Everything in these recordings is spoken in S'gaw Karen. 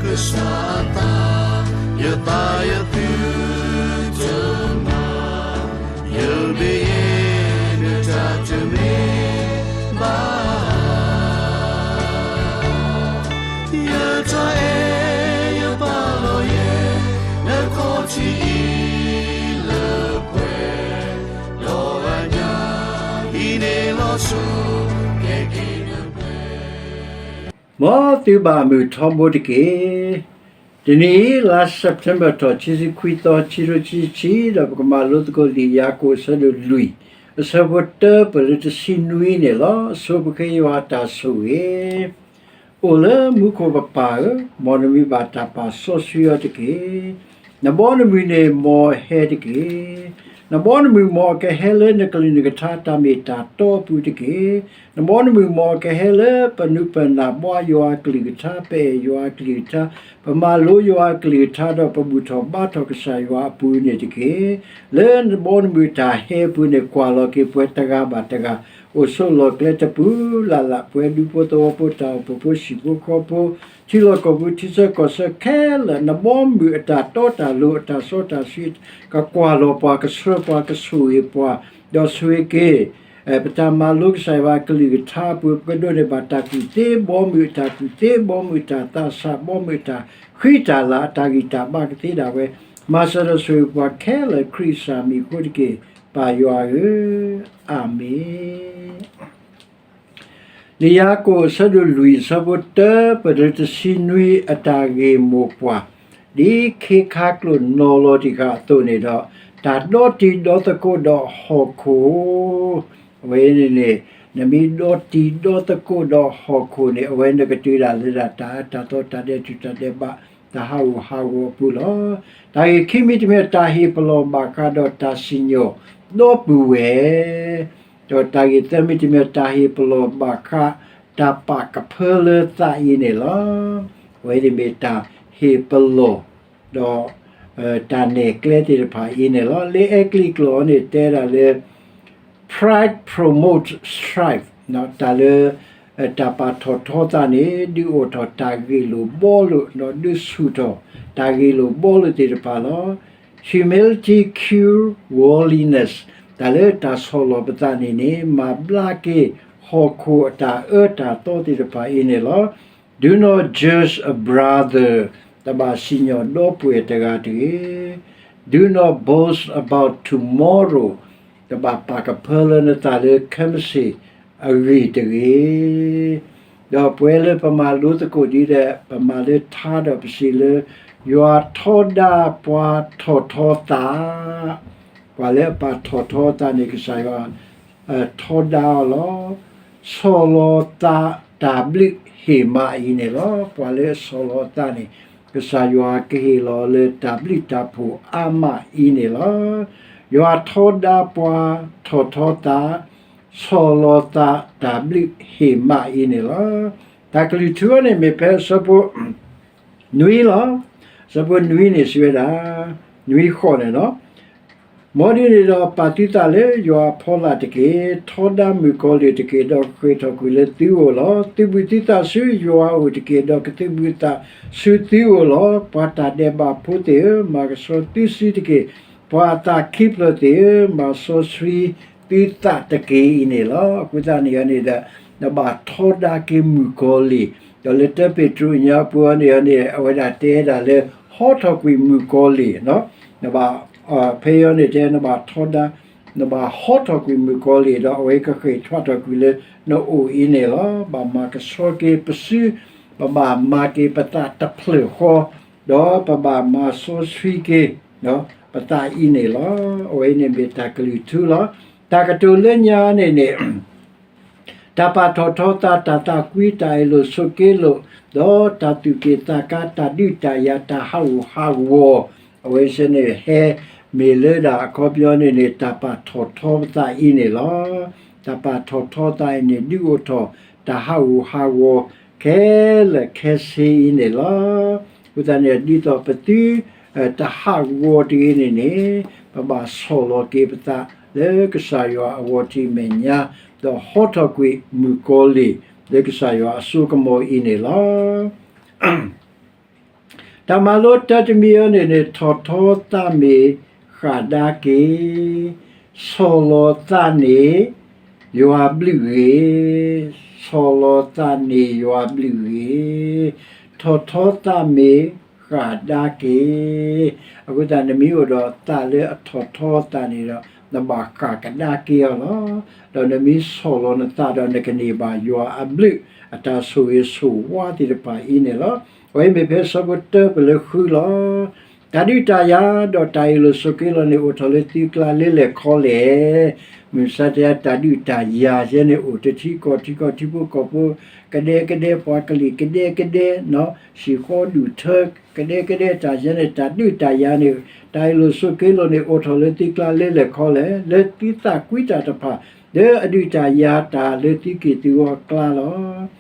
ကစၢ်အသး, ယသးယသုတမၤ, ယမ့ၢ်ယဲ နတၢ်တမ့ၢ်ဘၣ် ယတၢ်အဲၣ်ယပာ်လီၤယဲ နခီၣ်ထံးအံၤလၢပှဲၤ, ဒီးအညၣ်အံၤန့ၣ်လီၤဆီ ကဲက့ၤနပှဲၤ မ်သုဘၣ်မုာ်ထီဘိတက့ၢ်. တနံၤအံၤ လါ September ထီၣ် ခံဆံခွံသီ ခံကထိခံဆံခံ ဒီးပကမၤလိသကိးလံာ်ယၤကိာ်အဆၢဒိၣ်လွံၢ် အဆၢဖိတၢပၢၢ်လၢတဆံနွံန့ၣ်လီၤ. ဆိပဃ့ယွၤအတၢ်ဆိၣ်ဂ့ၤ အိၣ်လၢမူခိၣ်ပပၢ်ဧၢ, မ်နမံၤဘၣ်တၢ်ပာ်စီဆှံအီၤတက့ၢ်. နဘီနမုၢ်န့ၣ်မ်အဟဲတက့ၢ်. နဘီနမုၢ်မ်အကဟဲလၢနကလုၢ်နကထါတၢ်မ့ၢ်တၢ်တီအပူၤတက့ၢ်. နဘီနမုၢ်မ်အကဟဲလၢပနုာ်ပနၢ်ဘှါယွၤအကလုၢ်ကထါ ပအဲၣ်ယွၤအကလုၢ်ကထါ, ပမၤလိယွၤအကလုၢ်ကထါဒီးပဘူၣ်ထီၣ်ဘါထီၣ်ကစၢ်ယွၤအပူၤန့ၣ်တက့ၢ်. လၢနဘီနမုၢ်တၢ်ဟဲအပူၤန့ၣ် ကွၢ်လီၤက့ၤပှၤတဂၤဘၣ်တဂၤ အိၣ်ဆိးလီၢ်ကျဲတပူၤလၢ်လၢ် ပှၤဒူဖိသဝီဖိ တၢ်အိၣ်ဖှိၣ်ဖိ ဟံၣ်ဖိဃီဖိ ထံလီၢ်ကီၢ်ပူၤ ထံဆၢကီၢ်ဆၢခဲလၢာ် နဘီမုၢ်အတၢ်တီတၢ်လိၤ အတၢ်စီတၢ်ဆှံ ကကွၢ်လီၤပှၤ ကဆှၢပှၤ ကဆိၣ်ဂ့ၤပှၤ ဒီးဆိၣ်ဂ့ၤက့ၤ ပတၢ်မၤလိကစၢ်ယွၤအကလုၢ်ကထါအပူၤ ပကဒိးန့ၢ်ဘၣ်တၢ်ကူၣ်သ့ ဘီမုၢ်အတၢ်ကူၣ်သ့ ဘီမုၢ်အတၢ်သးဆး ဘီမုၢ်အတၢ်ဃံတၢ်လၤ အတၢ်ဂံၢ်တၢ်ဘါကသ့ဒၣ်ဝဲ မၤစၢၤဒီးဆိၣ်ဂ့ၤပှၤခဲလၢာ် ခရံာ်ကစၢ်မံၤအဃိတက့ၢ် ပၢ်ယွၤဧၢ, အၤမ့ၣ်. လံာ်ယၤကိာ်အဆၢဒိၣ်လွံၢ် အဆၢဖိတၢပၢၢ်လၢတဆံနွံ အတၢ်ဂ့ၢ်မိၢ်ပှၢ် ဒ်ခ့ခါကျိၣ်နီၤလီၤတံၢ်ဃာ်အသိးန့ၣ်ဒီး တၢ်ဒီတံၤဒီသကိးဒီးဟီၣ်ခိၣ် အဝဲန့ၣ်န့ၣ် နမ့ၢ်ဒီတံၤဒီသကိးဒီးဟီၣ်ခိၣ်န့ၣ် အဝဲနကတုၤဒၣ်လၢဒၣ်တၢ်အၢတၢ်သီ တၢ်ဒဲးထူၣ်တၢ်ဒဲးဘး တၢ်ဟးဂူာ်ဟးဂီၤအပူၤလီၤ. တၢ်ဂ့ၢ်ခံမံၤတမံၤ တၢ်ဟ့ၣ်ပလီၢ်ဘၣ်ဃးဒီးတၢ်စံၣ်ညီၣ်ဒီပုၢ်ဝဲၢ် ဒီးတၢ်ဂ့ၢ်သၢမံၤတမံၤ တၢ်ဟ့ၣ်ပလီၢ်ဘၣ်ဃး တၢ်ပာ်ကဖၢလၢသးအံၤန့ၣ်လီၤ. အဝဲန့ၣ်မ့ၢ်တၢ်ဟ့ၣ်ပလီၢ် ဒီး တၢ်နဲၣ်ကျဲသ့ၣ်တဖၣ်အံၤန့ၣ်လီၤ. လၢအဲကလံးကျိာ်အံၤန့ၣ် တဲဒၣ်လၢ pride promotes strife တၢ်လၢ တၢ်ပာ်ထီၣ်ထီသးန့ၣ် ဒုးအိၣ်ထီၣ်တၢ်ဂ့ၢ်လိာ်ဘှီလိာ် ဒီးဒုးဆူၣ်ထီၣ်တၢ်ဂ့ၢ်လိာ်ဘှီလိာ်သ့ၣ်တဖၣ်လီၤ. Humility cures worldliness တၢ်လၢတၢ်ဆီၣ်လီၤပသးန့ၣ်န့ၣ် မၤဘျါက့ၤဟီၣ်ခိၣ်အတၢ်အၢတၢ်သီသ့ၣ်တဖၣ်အံၤန့ၣ်လီၤ. Do not judge a brother တဘၣ်စံၣ်ညီၣ်ဒီပုၢ်ဝဲၢ်တဂၤတဂ့ၤ. Do not boast about tomorrow တဘၣ်ပာ်ကဖၢလၢနသးလၢခဲမုၢ်ဆ့ၣ်အဂ့ၢ်တဂ့ၤ. ဒီးပဝဲလၢပမၤလိသကိးဒ်လဲၣ် ပမၤလၢထါဒီးပစံးလၢ ယွၤထီဒါပှၤထီၣ်ထီသး ပှၤလၢအပာ်ထီၣ်ထီသးန့ၣ် ကစၢ်ယွၤ ထီဒါအီၤလီၤ. ဆီၣ်လီၤသးတၢ်ဘျုးဟ့ၣ်မးအံၤန့ၣ်လီၤ. ပှၤလၢအဆီၣ်လီၤသးန့ၣ် ကစၢ်ယွၤကဟ့ၣ်လီၤလၢတၢ်ဘျုးတၢ်ဖှိၣ်အါမးအံၤန့ၣ်လီၤ. ယွၤထီဒါပှၤထီၣ်ထီသး ဆီၣ်လီၤသးတၢ်ဘျုးဟ့ၣ်မးအံၤန့ၣ်လီၤ. တၢ်ကလုၢ်ထူန့ၣ်မ့ၢ်ဖဲအဆၢဖိ နွံလီၤ. အဆၢဖိနွံန့ၣ်စံးဝဲဒၣ်, နွံဃိးန့ၣ်လီၤ. မ်ဒ်န့ၣ်ဒီးပာ်သုသးလၢယွၤအဖီလာ်တက့ၢ်. ထီဒါမုၣ်ကီၤလံၢ်တက့ၢ်, ဒီးဃ့ၢ်ထီၣ်ကွံာ်လၢသုဂီၢ်လီၤ. သုဘူးသုသးဆူယွၤအအိၣ်တက့ၢ်, ဒီးကသုးဘူးသးဆူသုဂီၢ်လီၤ. ပှၤတၢ်ဒဲးဘးဖိသ့ၣ်ဧၢ, မၤကဆှီသုစုတက့ၢ်. ပှၤအသးခံဖျၢၣ်သ့ၣ်ဧၢ, မၤစီဆှံသုသးတက့ၢ်အံၤန့ၣ်လီၤ. အဃိသတးန့ၣ်န့ၣ်ဒီး နဘၣ်ထီဒါက့ၤမုၣ်ကီၤလံၢ်, ဒီးလၢတၢ်ပ့းတရူးညါပူၤန့ၣ်န့ၣ် အဝဲဒၣ်တဲဒၣ်လၢ ဟီထီၣ်ကွံာ်မုၣ်ကီၤလံၢ်, နဘၣ် ဖဲအံၤန့ၣ်တဲ နဘၣ်ထီဒါ နဘၣ်ဟီထီၣ်ကွံာ်မုၣ်ကီၤလံၢ် ဒီးအဝဲကဃ့ၢ်ထွဲထီၣ်ကွံာ်လၢနအိၣ်အံၤန့ၣ်လီၤ. ဘၣ်မၤကဆှီက့ၤပစု, ပဘၣ်မၤက့ၤပသးတဖျၢၣ်ဃီ, ဒီးပဘၣ်မၤစီဆှံက့ၤ ပသးအံၤန့ၣ်လီၤ. အဝဲအံၤန့ၣ်မ့ၢ်တၢ်ကလုၢ်ထူလီၤ. တၢ်ကတိၤလၢညါန့ၣ်န့ၣ် တၢ်ပာ်ထီၣ်ထီသး, တၢ်သးကွံ, တၢ်အ့ၣ်လိာ်ဆိးက့လိာ်, ဒီးတၢ်သူၣ်က့ၣ်သးကါ, တၢ်ဒုးတၢ်ယၤ, တၢ်ဟးဂူာ်ဟးဂီၤ, အဝဲစ့ၢ်န့ၣ် ဟဲမ့ၢ်လၢဒၣ်အခီပညီန့ၣ်န့ၣ် တၢ်ပာ်ထီၣ်ထီပသးအံၤန့ၣ်လီၤ. တၢ်ပာ်ထီၣ်ထီသးအံၤန့ၣ် ဒုးအိၣ်ထီၣ်တၢ်ဟးဂူာ်ဟးဂီၤ ခဲလၢာ်ခဲဆ့အံၤန့ၣ်လီၤ. အဃိသတးန့ၣ် ဒ်သိးပသု တဟးဂီၤတဂ့ၤန့ၣ်န့ၣ် ပဘၣ်ဆီၣ်လီၤက့ၤပသးလၢကစၢ်ယွၤအဂီၢ်ထံးမဲာ်ညါ, ဒီးဟီထီၣ်ကွံာ်မုၣ်ကီၤလံၢ်လၢကစၢ်ယွၤအစိကမီၤအံၤန့ၣ်လီၤ. တၢ်မၤလိတၢ်တမံၤအံၤန့ၣ်န့ၣ် ထီၣ်ထီသးမ့ၢ်ဃၣ်ဒါက့ၤ, ဆီၣ်လီၤသးန့ၣ်ယွၤဘျုးဂ့ၤ, ဆီၣ်လီၤသးန့ၣ်ယွၤဘျုးဂ့ၤ, ထီၣ်ထီသးမ့ၢ်ဃၣ်ဒါက့ၤ. အဃိသတး နမ့ၢ်အိၣ်ဒီးသးလၢအထီၣ်ထီသးန့ၣ်ဒီး နဘၣ်ဃၣ်ကဒါက့ၤအီၤလီၤ. ဒီးနမ့ၢ်ဆီၣ်လီၤနသးဒီး နကန့ၢ်ဘၣ်ယွၤအဘျုးအတၢ်ဆိၣ်ဂ့ၤဆိၣ်ဝါသ့ၣ်တဖၣ်အံၤန့ၣ်လီၤ. အဝဲမ့ၢ်ဖဲဆၢဖိတၢပလၢဃုလီၤ. တၢ်ဒုးတၢ်ယၤဒီးတၢ်အ့ၣ်လိာ်ဆိးက့လိာ်န့ၣ် အိၣ်ထီၣ်လၢသုကျါလၢလဲၣ်ခီလဲၣ်. မုၢ်မဆါတနံၤ တၢ်ဒုးတၢ်ယၤယဲန့ၣ် အိၣ်တထံကီၢ်ထံကီၢ် ထံဖိကီၢ်ဖိကဒဲကဒဲ ပှၤကလုာ်ကဒဲကဒဲ ဟံၣ်ဃီဒူၣ်ထၢကဒဲကဒဲ တၢ်ယဲန့ၣ် တၢ်ဒုးတၢ်ယၤန့ၣ် တၢ်အ့ၣ်လိာ်ဆိးက့လိာ်န့ၣ် အိၣ်ထီၣ်လၢသုကျါလၢလဲၣ်ခီလဲၣ်, လၢသုသးကွံတၢ်တဖၣ် လၢအဒုးတၢ်ယၤတၢ်လၢသုက့ၢ်သုဂီၤအကျါလီၤ.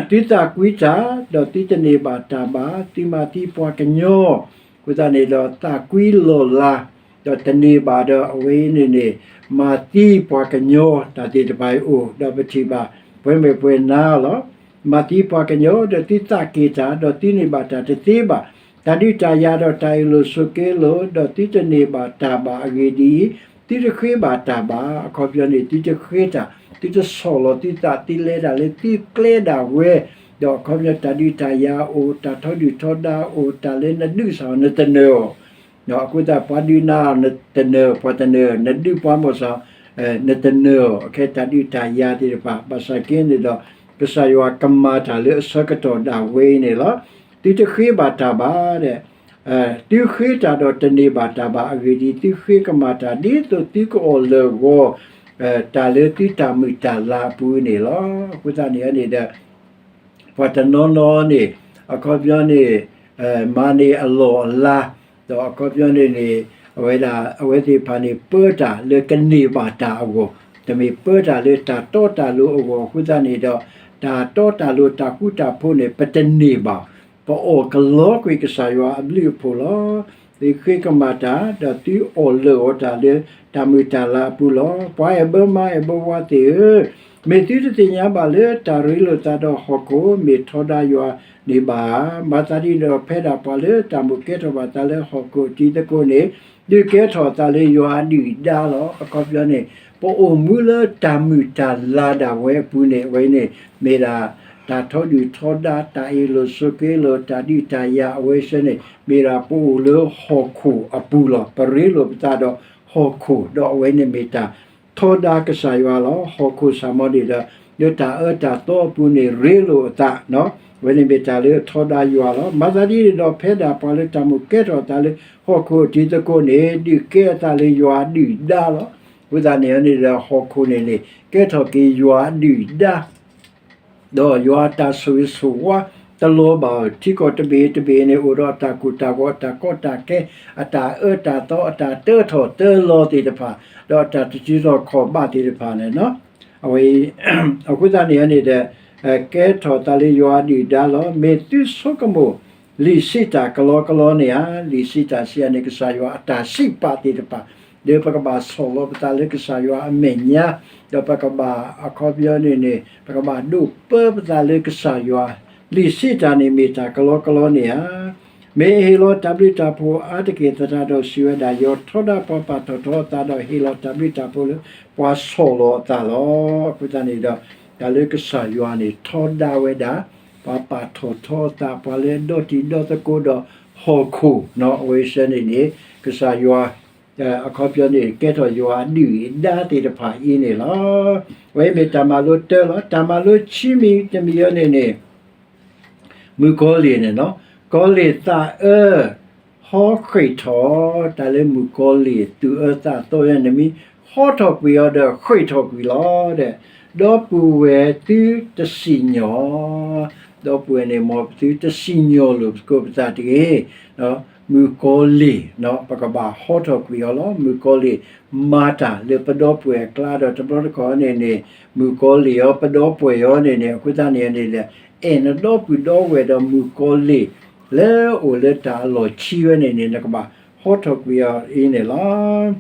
သုသးကွံတၢ်, ဒီးသုတန့ၢ်ဘၣ်တၢ်ဘၣ်, သုမၤသံပှၤကညီ, အဃိသတးန့ၣ်ဒီး သးကွံလီၢ်လၤ, ဒီးတန့ၢ်ဘၣ်ဒီး အဝဲအံၤန့ၣ်န့ၣ် မၤသံပှၤကညီတၢ်သ့ၣ်တဖၣ်အံၤအိၣ်, ဒီးပထံၣ်ဘၣ် ပှဲၤမဲာ်ပှဲၤနါလီၤ. မၤသံပှၤကညီ, ဒီးသုသးက့ၢ်တၢ်, ဒီးသုန့ၢ်ဘၣ်တၢ်တသ့ဘၣ်. တၢ်ဒုးတၢ်ယၤဒီးတၢ်အ့ၣ်လိာ်ဆိးက့လိာ်, ဒီးသုတန့ၢ်ဘၣ်တၢ်ဘၣ်အဂ့ၢ်ဒ်အံၤ, သုတဃ့ဘၣ်တၢ်ဘၣ်. အခီပညီန့ၣ် သုတဃ့တၢ်, သုတဆီၣ်လီၤသုသး, သုလဲၤတၢ်လၢသုကျဲဒၣ်ဝဲ, ဒီးအခီပညီတၢ်ဒုးတၢ်ယၤအိၣ်, တၢ်ထီဒုၣ်ထီဒါအိၣ်, တၢ်လၢနဒုးစ့ၢ်နတနၢၤအီၤ အဃိသတး ပှၤဒုးနၤနတနၢၤ, ပှၤတနၢၤနဒုးပှၤ မ့ၢ်စ့ၢ် နတနၢၤအီၤ, အခဲတၢ်ဒုးတၢ်ယၤသ့ၣ်တဖၣ်. ဘၣ်ဆၣ်က့န့ၣ်ဒီး ကစၢ်ယွၤကမၤတၢ်လၢအဆၢကတီၢ်ဒၣ်ဝဲအံၤန့ၣ်လီၤ. သုတဃ့ဘၣ်တၢ်ဘၣ်ဒီး သုဃ့တၢ်ဒီးတန့ၢ်ဘၣ်တၢ်ဘၣ်အဂ့ၢ်ဒ်အံၤ, သုဃ့ကမၤတၢ်ဒ်သိးသုကအီၣ်လၢာ်အဂီၢ်, တၢ်လၢသုတၢ်မုာ်တၢ်လၤအပူၤန့ၣ်လီၤ. အဃိသတးန့ၣ်န့ၣ်ဒီး ပှၤတနီၤနီၤန့ၣ် အခီပညီန့ၣ် မၤန့ၢ်အလီၢ်အလၤ, ဒီးအခီပညီန့ၣ်န့ၣ် အဝဲဒၣ် အဝဲသ့ၣ်တဖၣ်န့ၣ် ပၢတၢ်လၢကန့ၢ်ဘၣ်တၢ်အဂီၢ်, တမ့ၢ်ပၢတၢ်လၢတၢ်တီတၢ်လိၤအဂီၢ်. အဃိသတးန့ၣ်ဒီး တၢ်တီတၢ်လိၤတၢ်ဃူတၢ်ဖိးန့ၣ် ပတန့ၢ်ဘၣ်, ပအီၣ်ကလီကွံာ်ကစၢ်ယွၤအဘျုးအဖှိၣ်လီၤ. သုဃ့ကမၤတၢ် ဒီးသုအီၣ်လၢာ်အီၤတၢ်လၢတၢ်မုာ်တၢ်လၤအပူၤလီၤ. ပှၤအဲၣ်ဘၢမါအဲၣ်ဘၢဝါသ့ၣ်ဧၢ, မ့ၢ်သုတသ့ၣ်ညါဘၣ်လၢတၢ်ရ့လိာ်သးဒီးဟီၣ်ခိၣ်မ့ၢ်ထီဒါယွၤန့ၣ်ဘၣ်ဧါ. မၤသးဒ်န့ၣ်ဒီး ဖဲဒၣ်ပှၤလၢတၢ်မိၣ်ကဲထီၣ်ဘၣ်သးလၢဟီၣ်ခိၣ်အတံၤသကိးန့ၣ် ဒုးကဲထီၣ်အသးလၢယွၤအဒုၣ်အဒါလီၤ. အခီပညီန့ၣ် ပအိၣ်မူလၢတၢ်မုာ်တၢ်လၤဒၣ်ဝဲအပူၤန့ၣ် အဝဲန့ၣ် မ့ၢ်ဒၣ်တၢ်ထီဒုၣ်ထီဒါ တၢ်အ့ၣ်လိာ်ဆိးက့လိာ် တၢ်ဒုးတၢ်ယၤအဝဲဆၢန့ၣ် မ့ၢ်ဒၣ်ပအိၣ်လၢဟီၣ်ခိၣ်အပူၤလီၤ. ပရ့လိာ်ပသးဒီးဟီၣ်ခိၣ် ဒီးအဝဲန့ၣ်မ့ၢ်တၢ်ထီဒါကစၢ်ယွၤလီၤ. ဟီၣ်ခိၣ်စ့ၢ်မီၤန့ၣ်ဒီး လၢတၢ်အၢတၢ်သီအပူၤန့ၣ် ရ့လိာ်အသး, အဝဲန့ၣ်မ့ၢ်တၢ်လၢထီဒါယွၤလီၤ. မၤသးဒ်န့ၣ်ဒီး ဖဲဒၣ်ပှၤလၢတၢ်မိၣ်ကဲထီၣ်အသးလၢဟီၣ်ခိၣ်အတံၤသကိးန့ၣ် ဒုးကဲအသးလၢယွၤအဒုၣ်အဒါလီၤ. အဃိသတးန့ၣ်န့ၣ်ဒီး ဟီၣ်ခိၣ်န့ၣ်န့ၣ် ကဲထီၣ်က့ၤယွၤအဒုၣ်အဒါ ဒီးယွၤအတၢ်ဆိၣ်ဂ့ၤဆိၣ်ဝါတလီၤဘၣ်. ထံကီၢ်တဘ့ၣ်တဘ့ၣ်န့ၣ် အိၣ်ဒီးအတၢ်ကိၢ်တၢ်ဂီၤ အတၢ်ကီတၢ်ခဲ အတၢ်အၢတၢ်သီ အတၢ်တၢထီၣ်တၢလီၤသ့ၣ်တဖၣ် ဒီးအတၢ်တတုၤထီၣ်ခီၣ်ဘၣ်သ့ၣ်တဖၣ်န့ၣ် အဝဲ အဃိသတးန့ၣ်န့ၣ်ဒီး ကဲထီၣ်သးလၢယွၤအဒုၣ်အဒါလီၤ. မ့ၢ်သုဆိကမိၣ် လံာ်စံးတၢ်ကလီကလီန့ၣ်ဧါ. လံာ်စံးတၢ်စံးယၤန့ၣ် ကစၢ်ယွၤအတၢ်စံးပာ်သ့ၣ်တဖၣ် လၢပကဘၣ်ဆီၣ်လီၤပသးလၢကစၢ်ယွၤအမဲာ်ညါ, ဒီးပကဘၣ်အခီပညီန့ၣ်န့ၣ် ပကဘၣ်ဒိးပၢပသးလၢကစၢ်ယွၤ, လံာ်စံးတၢ်န့ၣ်မ့ၢ်တၢ်ကလီကလီန့ၣ်ဧါ. မ့ၢ်အဟ့ၣ်လီၤတၢ်ဘျုးတၢ်ဖှိၣ်အါတက့ၢ်သတးဒီးစံးဝဲဒၣ်, ယွၤထီဒါပှၤပာ်ထီၣ်ထီအသးဒီးဟ့ၣ်လီၤတၢ်ဘျုးတၢ်ဖှိၣ်လၢပှၤဆီၣ်လီၤအသးလီၤ. အဃိသတးန့ၣ်ဒီး တၢ်လၢကစၢ်ယွၤန့ၣ်ထီဒါဝဲဒၣ် ပှၤပာ်ထီၣ်ထီအသး ပှၤလၢအဒီတံၤဒီသကိးဒီးဟီၣ်ခိၣ်နီၤ အဝဲဆၢန့ၣ်န့ၣ် ကစၢ်ယွၤ အခီပညီန့ၣ် ကဲထီၣ်ယွၤအဒုၣ်အဒါသ့ၣ်တဖၣ်အံၤန့ၣ်လီၤ. အဝဲမ့ၢ်တၢ်မၤလိတၢလီၤ. တၢ်မၤလိခံမံၤတမံၤအံၤန့ၣ်န့ၣ် မုၣ်ကီၤလံၢ်န့ၣ်နီၤ, ကီၤလံၢ်သးအၢ ဟီဃ့ၢ်ထီၣ်, တၢ်လၢမုၣ်ကီၤလံၢ်သုးအၢသးသီယဲန့ၣ် မ့ၢ်ဟီထီၣ်ကွံာ်အီၤဒီးဃ့ၢ်ထီၣ်ကွံာ်လီၤဒီး ဒီပုၢ်ဝဲၢ်သုတစံၣ်ညီၣ်, ဒီပုၢ်ဝဲၢ်န့ၣ် မ်ပသုတစံၣ်ညီၣ်လိာ်ပသကိးပသးတဂ့ၤ မုၣ်ကီၤလံၢ်နီၤ ပကဘၣ်ဟီထီၣ်ကွံာ်အီၤလီၤ. မုၣ်ကီၤလံၢ်မၤတၢ်လၢပဒီပုၢ်ဝဲၢ်အကျါဒီး တဘျီတခီၣ်န့ၣ်န့ၣ် မုၣ်ကီၤလံၢ်အီၤ ပဒီပုၢ်ဝဲၢ်အီၤန့ၣ်န့ၣ် အဃိသတးန့ၣ်န့ၣ် အဲၣ်နဒီပုၢ်ဒီဝဲၢ်ဒီးမုၣ်ကီၤလံၢ် လၢအအိၣ်လၢတၢ်အလီၢ်ခံဝဲန့ၣ်န့ၣ် နကဘၣ်ဟီထီၣ်ကွံာ်အီၤအံၤန့ၣ်လီၤ.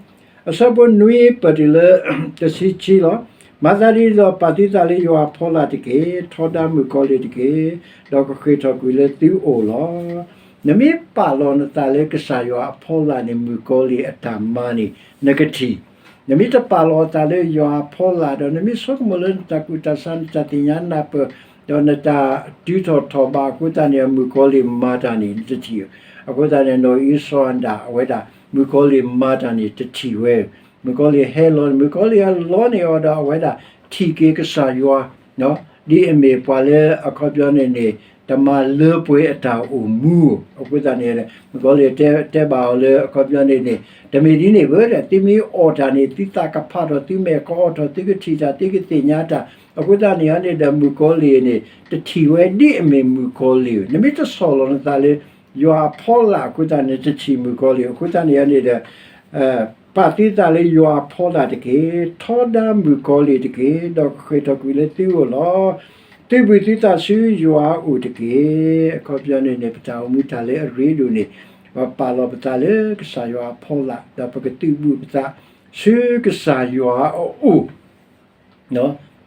အဆၢဖိနွံပၢၢ်တုၤလၢ တဆံခံလီၤ. မၤသးဒ်န့ၣ်ဒီး ပာ်သုသးလၢယွၤအဖီလာ်တက့ၢ်. ထီဒါမုၣ်ကီၤလံၢ်တက့ၢ်. ဒီးကဃ့ၢ်ထီၣ်ကွံာ်လၢသုအိၣ်လီၤ. နမ့ၢ်ပာ်လီၤနသးလၢကစၢ်ယွၤအဖီလာ်န့ၣ် မုၣ်ကီၤလံၢ်အတၢ်မၤန့ၣ် နကထံၣ်. နမ့ၢ်တပာ်လီၤအသးလၢယွၤအဖီလာ်ဒီး နမ့ၢ်ဆိကမိၣ်လၢနတၢ်ကူၣ်တၢ်ဆး နတၢ်သ့ၣ်ညါနၢ်ပၢၢ် ဒီးနတၢ်တုၤထီၣ်ထီၣ်ဘးအဃိသတးန့ၣ် မုၣ်ကီၤလံၢ်မၤတၢ်န့ၣ် နတထံၣ်. အဃိသတးန့ၣ် နီၢ်အံၣ်စီၤအၤဒၣ်အဝဲဒၣ် မုၣ်ကီၤလံၢ်မၤတၢ်န့ၣ် တထံၣ်ဝဲ. မုၣ်ကီၤလံၢ်ဟဲလီၤန့ၣ် မုၣ်ကီၤလံၢ်အလီန့ၢ်အီၤဒီး အဝဲဒၣ်ထံၣ်က့ၤကစၢ်ယွၤ ဒ်အမ့ၢ်ပှၤလၢအခီပညီန့ၣ်န့ၣ် တမၤလၢပှဲၤအတၢ်အိၣ်မူဧိၤ. အဃိသတးန့ၣ် မုၣ်ကီၤလံၢ်တဲဘၣ်အီၤလၢအခီပညီန့ၣ်န့ၣ် တမ့ၢ်ဒ်န့ၣ်ဘၣ်ဒီး သုမ့ၢ်အီၣ်တၢ်န့ၣ် သုသးကဖးထီၣ် သုမဲာ်ကအီထီၣ် သုကထံၣ်တၢ် သုကသ့ၣ်ညါတၢ်. အဃိသတးန့ၣ်န့ၣ်ဒီး မုၣ်ကီၤလံၢ်န့ၣ် တထံၣ်ဝဲဒ်အမ့ၢ်မုၣ်ကီၤလံၢ်ဧိၤ. နမ့ၢ်တဆီၣ်လီၤနသးလၢ ယွၤအဖီလာ်အဃိသတးန့ၣ် တထံၣ်မုၣ်ကီၤလံၢ်. အဃိသတးန့ၣ်န့ၣ်ဒီး ပာ်သုသးလၢယွၤအဖီလာ်တက့ၢ်. ထီဒါမုၣ်ကီၤလံၢ်တက့ၢ်. ဒီးကဃ့ၢ်ထီၣ်ကွံာ်လၢသုဂီၢ်လီၤ. သုးဘုၣ်သုသးဆူယွၤအအိၣ်တက့ၢ်. အခီပညီန့ၣ်န့ၣ် ပတၢ်အိၣ်မူတၢ်လၢအရ့ဒိၣ်န့ၣ် ပပာ်လီၤပသးလၢကစၢ်ယွၤအဖီလာ် ဒီးပကသုးဘုၣ်ပသးဆူကစၢ်ယွၤအအိၣ်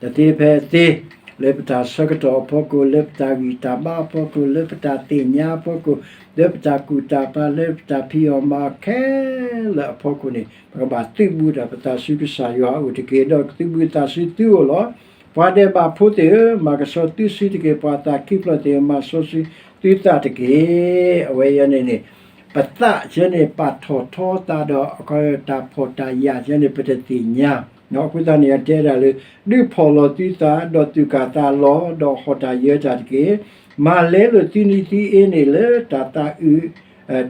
တသ့ဖဲသ့, လၢပတၢ်ဆၢကတီၢ်အဖီခိၣ်, လၢပတၢ်ဂံၢ်တၢ်ဘါအဖီခိၣ်, လၢပတၢ်သ့ၣ်ညါအဖီခိၣ်, လၢပတၢ်ကူၣ်တၢ်ပာ်, လၢပတၢ်ဖံးအီၣ်မၤအီၣ်ခဲလၢာ်အဖီခိၣ်န့ၣ် ပကဘၣ်သုးဘူးတၢ်ပသးဆူကစၢ်ယွၤအအိၣ်တက့ၢ်. ဒီးကသုးဘူးသးဆူသုအိၣ်လီၤ. ပှၤဒဲးဘးဖိသ့ၣ်ဧၢ, မၤကဆှီသုစုတက့ၢ်. ပှၤသးခုဖျိးသ့ၣ်ဧၢ, မၤစီဆှံသုသးတက့ၢ်. အဝဲအံၤန့ၣ်န့ၣ် ပသးယဲန့ၣ် ပာ်ထီၣ်ထီသးဒီး အခီတၢ်ဖှီၣ်တၢ်ယာ်ယဲန့ၣ် ပတသ့ၣ်ညါ. အဃိသတးန့ၣ် အတဲဒၣ်လၢ ဒုးဖှီၣ်လီၤသုသး ဒီးသူၣ်ကၢ်သးလီၤ ဒီးဟီၣ်တၢ်ယၢၤတၢ်တက့ၢ်. မၤလဲလိာ်သုနံၤသုအ့န့ၣ်လၢတၢ်သးအုး,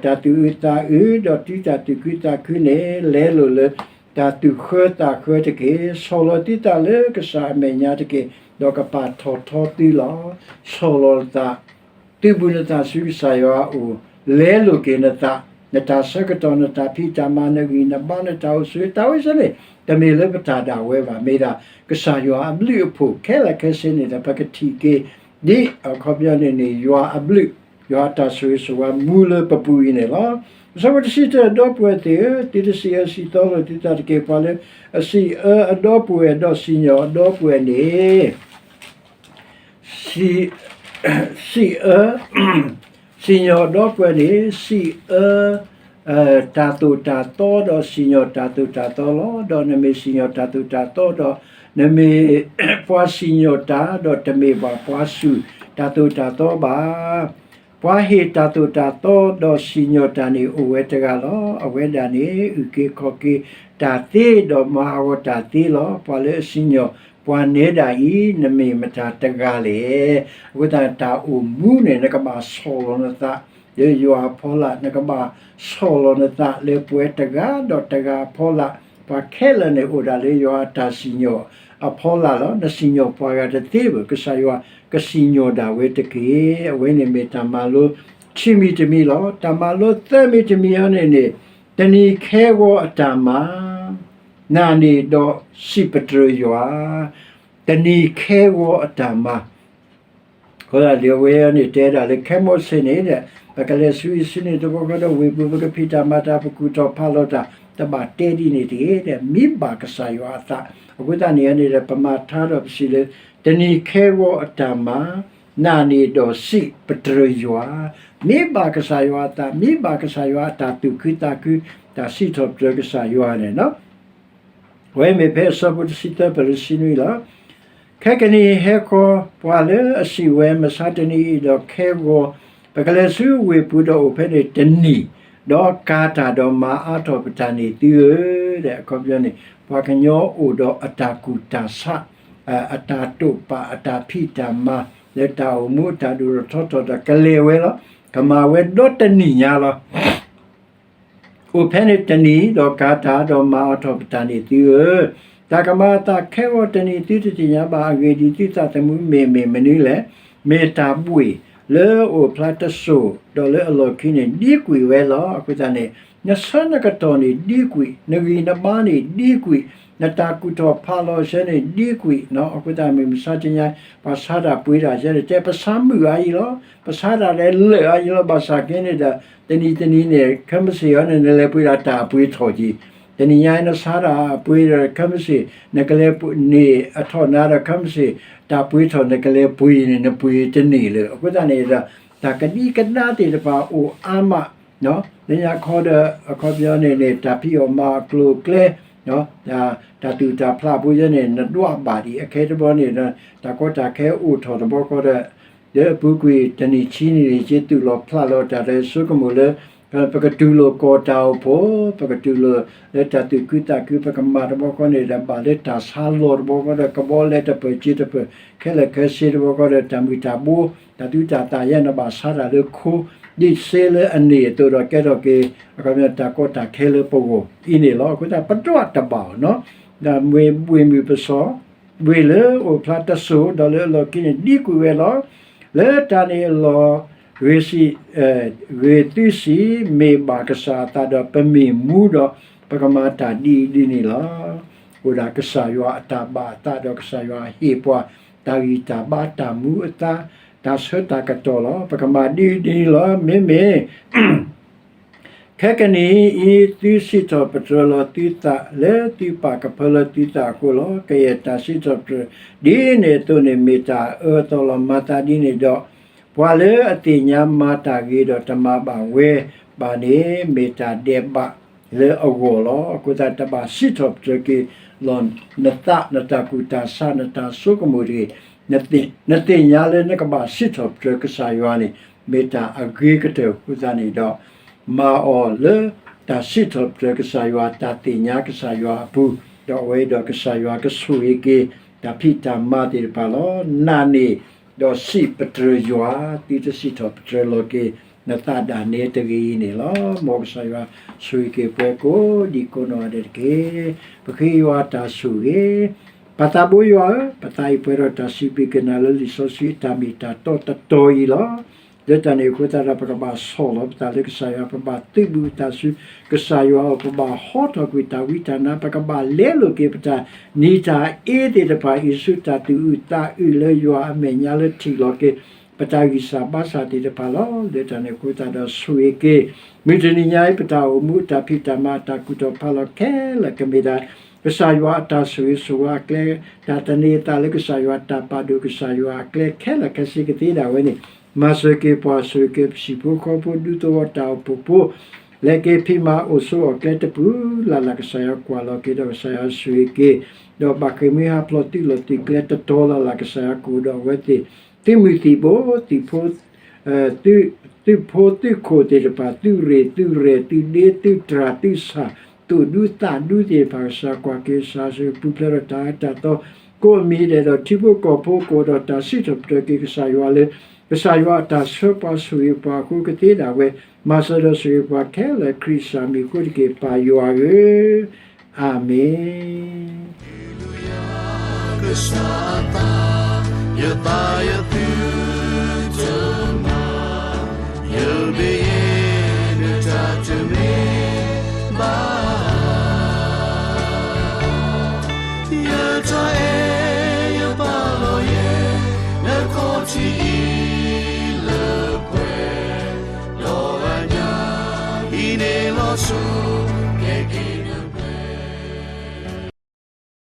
တၢ်သူၣ်အုးသးအုး, ဒီးတုၤတၢ်သူၣ်ခုသးခုန့ၣ် လဲလိာ်လၢတၢ်သူၣ်ဃၢသးဃၢတက့ၢ်. ဆီၣ်လီၤသုသးလၢကစၢ်အမဲာ်ညါတက့ၢ်, ဒီးကပာ်ထီၣ်ထီသုလီၤ. ဆီၣ်လီၤနသး သုးဘူးနသးဆူကစၢ်ယွၤအအိၣ်, လဲလိာ်က့ၤနသး, နတၢ်ဆၢကတီၢ် နတၢ်ဖံးတၢ်မၤ နဂံၢ်နဘါ နတၢ်အိၣ်ဆူၣ် တၢ်ဝဲစ့ၢ်န့ၣ် တမ့ၢ်လၢပတၢ်ဒၣ်ဝဲဘၣ်, မ့ၢ်ဒၣ်ကစၢ်ယွၤအဘျုးအဖှိၣ်ခဲလၢာ်ခဲဆ့န့ၣ်ဒီး ပကထံၣ်က့ၤ ဒ်အခီပညီန့ၣ်န့ၣ် ယွၤအဘျုး ယွၤအတၢ်ဆိၣ်ဂ့ၤဆိၣ်ဝါမူလၢပပူၤအံၤန့ၣ်လီၤ. အဆၢဖိတဆံတၢ အဒီပုၢ်ဝဲၢ်သ့ၣ်ဧၢ, သုတစံးအၢစံးသီလိာ်သုသးတက့ၢ်. ပှၤလၢအစံးအၢအဒီပုၢ်ဝဲၢ် ဒီးစံၣ်ညီၣ်အဒီပုၢ်ဝဲၢ်န့ၣ် စံး, စံးအၢ, စံၣ်ညီၣ်အဒီပုၢ်ဝဲၢ်န့ၣ် စံးအၢ တၢ်သိၣ်တၢ်သီ ဒီးစံၣ်ညီၣ်တၢ်သိၣ်တၢ်သီလီၤ. ဒီးနမ့ၢ်စံၣ်ညီၣ်တၢ်သိၣ်တၢ်သီဒီး နမ့ၢ်ပှၤစံၣ်ညီၣ်တၢ် ဒီးတမ့ၢ်ဘၣ်ပှၤစူၢ်တၢ်သိၣ်တၢ်သီဘၣ်. ပှၤဟ့ၣ်တၢ်သိၣ်တၢ်သီ ဒီးစံၣ်ညီၣ်တၢ်န့ၣ် အိၣ်ဝဲတဂၤလီၤ. အဝဲဒၣ်န့ၣ် အုၣ်က့ၤခီၣ်က့ၤတၢ်သ့ ဒီးမၤအဂီၢ်တၢ်သ့လီၤ. ပှၤလၢအစံၣ်ညီၣ်ပှၤနဲဒၣ်အံၤ နမ့ၢ်မတၤတဂၤလဲၣ်. အဃိသတး တၢ်အိၣ်မူန့ၣ် နကဘၣ်ဆီၣ်လီၤနသး လၢယွၤအဖီလာ်, နကဘၣ်ဆီၣ်လီၤနသးလၢပဝဲတဂၤဒီးတဂၤအဖီလာ်, ပှၤခဲလၢာ်န့ၣ်အိၣ်ဒၣ်လၢယွၤအတၢ်စံၣ်ညီၣ်အဖီလာ်လီၤ. နစံၣ်ညီၣ်ပှၤဂၤတသ့ဘၣ်, ကစၢ်ယွၤကစံၣ်ညီၣ်ဒၣ်ဝဲတက့ၢ်. အဝဲန့ၣ်မ့ၢ်တၢ်မၤလိခံမံၤတမံၤလီၤ. တၢ်မၤလိသၢမံၤတမံၤအံၤန့ၣ်န့ၣ် တနံၤခဲဂီၤအတၢ်မၤ နာ်န့ၢ်ဒီးစံးပတြၢၤယွၤ, တနံၤခဲဂီၤအတၢ်မၤ အဃိသတးလၢအဝဲန့ၣ်တဲဒၣ်လၢ ခဲမိၣ်စ့ၢ်န့ၣ်ဒီး ပကလဲၤဆူအံၤဆူန့ၣ် သဝီဃီဒီးဝ့ၢ်ပူၤ ပကဖံးတၢ်မၤတၢ် ပကူၣ်ထီၣ်ဖးလီၤတၢ် တဘၣ်တဲဒ်န့ၣ်တဂ့ၤဒီး မ့ၢ်ဘၣ်ကစၢ်ယွၤအသး. အဃိသတးန့ၣ်န့ၣ်ဒီး ပမၤထါဒီးပစံးလၢ တနံၤခဲဂီၤအတၢ်မၤ နာ်န့ၢ်ဒီးစံးပတြၢၤယွၤ, မ့ၢ်ဘၣ်ကစၢ်ယွၤအသး, မ့ၢ်ဘၣ်ကစၢ်ယွၤအတၢ်သူၣ်ခုသးခု, တၢ်စံးထီၣ်ပတြၢၤကစၢ်ယွၤန့ၣ်လီၤ. အဝဲမ့ၢ်ဖဲအဆၢဖိတဆံသၢ ပလၢဆံနွံလီၤ. ခဲကနံၣ်ဟဲဃီ ပှၤလၢအစံးဝဲ မဆါတနံၤအံၤဒီးခဲဂီၤ ပကလဲၤဆူဝ့ၢ်ပူၤဒီးအိၣ်ဖဲန့ၣ်တနံၤ, ဒီးကၤတၢ်ဒီးမၤအါထီၣ်ပတၢ်န့ၣ်သုဧၢ, ဒီးအခီပညီန့ၣ် ပှၤကညီအိၣ်ဒီးအတၢ်ကူၣ်တၢ်ဆး, အတၢ်တိာ်ပာ် အတၢ်ဖံးတၢ်မၤ လၢတၢ်အိၣ်မူအတၢ်ဒိၣ်ထီၣ်ထီထီၣ်ဒီးကလဲၤဝဲလီၤ. ကမၤဝဲဒီတနံၣ်ညါလီၤ. အိၣ်ဖဲန့ၣ်တနံၤ ဒီးကၤတၢ်ဒီးမၤအါထီၣ်ပတၢ်န့ၣ်သုဧၢ, တၢ်ကမၤအသးခဲဂီၤတနံၤ သုတသ့ၣ်ညါဘၣ်. အဂ့ၢ်ဒ်အံၤ, သုသးသမူမ့ၢ်မ့ၢ်မနုၤလဲၣ်. မ့ၢ်တၢ်ဘှ့ၣ်လၢအအိၣ်ဖျါတစိၢ်, ဒီးလၢအလီၢ်ခံန့ၣ် ဒံကွံာ်ဝဲလီၤ. အဃိသတးန့ၣ် နဆၢနကတီၢ်န့ၣ်ဒံကွံာ်, နဂံၢ်နဘါန့ၣ်ဒံကွံာ်, နတၢ်ကူၣ်ထီၣ်ဖးလီၤဆၢန့ၣ်ဒံကွံာ်. အဃိသတးမ့ၢ်မဆါတနံၤညါ ပှၤဆါတၢ်ပှ့ၤတၢ်ဆၢန့ၣ် တဲပဆါမုာ်အါယံၤလီၤ, ပဆါတၢ်လၢလၢာ်အါယံၤလီၤ. ဘၣ်ဆၣ်က့န့ၣ်ဒီး တနံၤတနံၤန့ၣ် ခဲမုၢ်ဆ့ၣ်အံၤန့ၣ် နလဲၤပှ့ၤဒၣ်တၢ်အပှ့ၤထီၣ်က့ၤ, တနံၤညါနဆါတၢ်အပှ့ၤဒီး ခဲမုၢ်ဆ့ၣ် နကလဲၤပှ့ၤန့ၣ် အထီၣ်နၤဒီး ခဲမုၢ်ဆ့ၣ် တၢ်ပှ့ၤထီၣ် နကလဲၤပှ့ၤန့ၣ် နပှ့ၤတန့ၢ်လၢၤ. အဃိသတးန့ၣ်ဒီး တၢ်ကဒံကဒါသ့ၣ်တဖၣ်အိၣ်အါမး, လၢညါခီဒီး အခီပညီန့ၣ်န့ၣ် တၢ်ဖံးအီၣ်မၤအီၣ်ကျိၤကျဲ, တၢ်သူၣ်တၢ်ဖျးဖိယဲန့ၣ် နဒွးဘၣ်ဒံး အခဲတဘျီန့ၣ်ဒီး တၢ်ကီတၢ်ခဲအိၣ်ထီၣ်တဘျီဃီဒီး လၢအပူၤကွံာ်တနံၣ်ဆံန့ၣ် က့ၤသူၣ်လီၤဖျးလီၤတၢ်ဒီးဆိကမိၣ်လၢ ပကတူၢ်လိာ်ကီၢ်တၢ်အိၣ်ဖှိၣ်, ပကတူၢ်လိာ်လၢတၢ်သူၣ်ခုသးခု ပကမၤတဘျီဃီန့ၣ်ဒီး ဘၣ်လၢတၢ်ဆါလီၤတဘျီဃီဒီး ကဘီလဲတပၢၢ်စ့တပၢၢ် ခဲလၢာ်ခဲဆ့တဘျီဃီဒီး တၢ်မုၢ်တၢ်ဘိ တၢ်သုတၢ်သၣ်ယဲန့ၣ် ဘၣ်ဆါတၢ်လၢခိ ဒ်စ့လၢအန့ၢ်အသိးဒီး ကဲထီၣ်က့ၤ အခီပညီ တၢ်ကီတၢ်ခဲလၢပဂီၢ်အံၤန့ၣ်လီၤ. အဃိသတး ပဒွးတဘၣ်အီၤနီၤ, ဒီးမ့ၢ်ဘှ့ၣ်မုၢ်ပစီ ဘှ့ၣ်လၢအိၣ်ဖျါတစိၤ ဒီးလၢအလီၢ်ခံန့ၣ် ဒံကွံာ်ဝဲလီၤ. လၢတၢ်န့ၣ်အလီၢ် ဂ့ၤသုစံး, မ့ၢ်ဘၣ်ကစၢ်အသးဒီးပမ့ၢ်မူဒီး ပကမၤတၢ်ဒ်အံၤဒ်န့ၣ်လီၤ. အိၣ်ဒၣ်ကစၢ်ယွၤအတၢ်ဘၣ်အသးဒီးကစၢ်ယွၤဟ့ၣ်ပှၤ တၢ်ဂံၢ်တၢ်ဘါ တၢ်မူအသါ တၢ်ဆၢတၢ်ကတီၢ်လီၤ. ပကမၤဒ်အံၤဒ်န့ၣ်လီၤ. မ့မ့ၢ် ခဲကနံၣ်အံၤ သုစံးထီၣ်ပတြၢၤလီၤသုသး လၢသုပာ်ကဖၢလၢသုသးအဃိလီၤ. ကယဲၢ်တၢ်စံးထီၣ်ပတြၢၤ ဒ်န့ၣ်အသိးန့ၣ် မ့ၢ်တၢ်အၢအသီလီၤ. မၤသးဒ်န့ၣ်ဒီး ပှၤလၢအသ့ၣ်ညါမၤတၢ်ဂ့ၤဒီးတမၤဘၣ်ဝဲဘၣ်န့ၣ် မ့ၢ်တၢ်ဒဲးဘးလၢအဂီၢ်လီၤ. အဃိသတး တဘၣ်စံးထီၣ်ပတြၢၤက့ၤလီၤ နသး နတၢ်ကူၣ်တၢ်ဆး နတၢ်ဆိကမိၣ်တဂ့ၤ. နသ့ၣ်ညါလၢနကဘၣ်စံးထီၣ်ပတြၢၤကစၢ်ယွၤန့ၣ် မ့ၢ်တၢ်အဂ့ၤကတၢၢ်အဃိသတးန့ၣ်ဒီး မၤအီၤလၢတၢ်စံးထီၣ်ပတြၢၤကစၢ်ယွၤ တၢ်သ့ၣ်ညါကစၢ်ယွၤအပူၤ, ဒီးအဝဲအံၤဒီးကစၢ်ယွၤကဆိၣ်ဂ့ၤက့ၤ တၢ်ဖံးတၢ်မၤသ့ၣ်တဖၣ်လီၤ. နာ်န့ၢ်ဒီးစံးပတြၢၤယွၤ, သုတစံးထီၣ်ပတြၢၤလီၤက့ၤ နသးဒၣ်နဲတဂ့ၤအံၤန့ၣ်လီၤ. မ်ကစၢ်ယွၤဆိၣ်ဂ့ၤက့ၤပှၤကိးဒံးကိးနီၢ်ဂၤဒဲးတက့ၢ်. ပဃ့ယွၤတၢ်ဆိၣ်ဂ့ၤ ပၢ်သးဘိယွၤဧၢ, ပသးအံၤပှဲၤဒီးတၢ်စံးဘျုးက့ၤနၤလၢလံာ်စီဆှံအတၢ်မ့ၢ်တၢ်တီတတီၤအံၤလီၤ. လၢတၢ်န့ၣ်အဃိသတးဒီး ပကဘၣ်ဆီၣ်လီၤပသးလၢကစၢ်ယွၤ, ပဘၣ်သုးဘူးပသးဆူကစၢ်ယွၤအအိၣ်, ပဘၣ်ဟီထီၣ်ကွံာ်တၢ်ဝံတၢ်နါ, ပကဘၣ်လဲလိာ်က့ၤပတၢ်နံၤတၢ်အ့သ့ၣ်တဖၣ်အံၤဆူတၢ်သူၣ်အုးသးအုးလၢယွၤအမဲာ်ညါလၢထံၣ်လီၤက့ၤ ပတၢ်ဂံၢ်စၢ်ဘါစၢ်သ့ၣ်တဖၣ်လီၤ. လၢတၢ်န့ၣ်အဃိသတးဒီးဆိၣ်ဂ့ၤက့ၤ မုၢ်တနံၤညါအံၤ ပတၢ်အိၣ်မူအတၢ်ဖံးတၢ်မၤအတၢ်ကူၣ်ထီၣ်ဖးလီၤခဲလၢာ်ကမ့ၢ်ဒၣ် ကစၢ်ယွၤအတၢ်ဆိၣ်ဂ့ၤဆိၣ်ဝါအကျဲ, တၢ်သန့ၤအသးလၢကစၢ်ယွၤတၢ်ပာ်ဒိၣ်ကစၢ်ယွၤအကျဲခဲလၢာ်ခဲဆ့ကသ့ဒၣ်ဝဲန့ၣ်, မၤစၢၤက့ၤပှၤဆိၣ်ဂ့ၤက့ၤပဟံၣ်ဖိဃီဖိဒူသဝီတၢ်အိၣ်ဖှိၣ်ဖိ လဲၤက့ၤဖံးမၤအိၣ်ဆိးအီၤကျဲတပူၤလၢ်လၢ် ကစၢ်ယွၤကွၢ်လီၤက့ၤဒီးကစၢ်ယွၤဆိၣ်ဂ့ၤက့ၤ, ဒီးဘၣ်ဃ့ၢ်မှံဟးဖျိးသုးလီၢ်သုးကျဲတတီၤလၢ်လၢ် ကစၢ်ယွၤကအိၣ်ဒီးအဝဲသ့ၣ်, သုးမုၢ်သံၣ်ဘိ, သုးဖိသုးခိၣ်သ့ၣ်တဖၣ်, သုးရ့ၣ်သုးရဲၣ် သုးဒ့သုးတြၢ် သုးဆၣ်, သူၣ်ဒူသးဒူသ့ၣ်တဖၣ် ကစၢ်ကွၢ်က့ၤ ကစၢ်ဆိၣ်ဂ့ၤပူၤဖျဲးဒီးတၢ်အၢတၢ်သီ, ကိးအမံၤဒဲးဒီးထံဖိကီၢ်ဖိ ကအိၣ်ဒီးတၢ်စံးထီၣ်ပတြၢၤက့ၤကစၢ်ယွၤလၢ ကစၢ်ယွၤအတၢ်ဆှၢပှၤဆိၣ်ဂ့ၤပှၤအဃိကသ့ဒၣ်ဝဲ, မၤစၢၤဒီးဆိၣ်ဂ့ၤပှၤခဲလၢာ် ခရံာ်ကစၢ်မံၤအဃိတက့ၢ် ပၢ်ယွၤဧၢ, အၤမ့ၣ်.